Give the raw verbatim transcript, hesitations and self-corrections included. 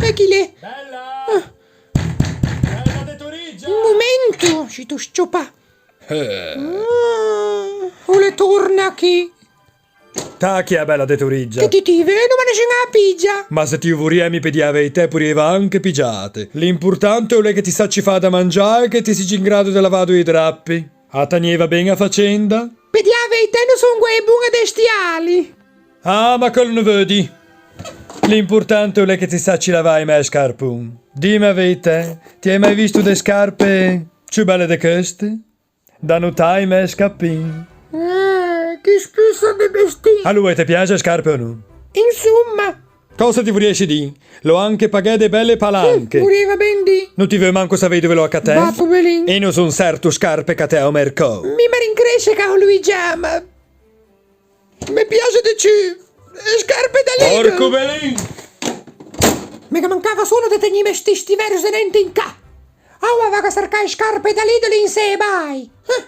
E chi l'é? Bella! Ah. Bella de Torigia! Un momento, scito s-ciopâ. Eh. Ah, o l'é torna chi. Tachi a bella de Torigia. Che ti ti veu, ma nisciun a pigia. Ma se ti o vorìa mi pe dî a veitæ, porieiva anche pigiâte. L'importante o l'é che ti sacci fâ da mangiâ e che ti sigi in grado de lavâ doî drapi. A tagnieiva ben a facenda? Pe dî a veitæ no son guæi bon à destiâli. Ah, ma quel no veu dî. L'importante o l'é che ti sacci lavâ i mæ scarpon. Dime a veitæ, ti ài mai visto de scarpe ciù belle de cheste? Da notâ i mæ scapin. Eh, chi spussa de bestin. Aloe, te piaxe e scarpe o no? Insomma. Cösa ti vorìesci dî? L'ò anche paghæ de belle palanche. Mm, vorìeiva ben dî. No ti veu manco savei dove l'ò acatæ? Babbo Belin. E no son çerto scarpe catæ a-o mercou. Mi me rincresce, caro Luigi, ma me piaxe de ciù e scarpe da Lidl. Porco Belin! Me ghe mancava solo de tegnîme sti stiverio zenente in cà. Oua vago à çercâ e scarpe da Lidl in sê e bai. Eh.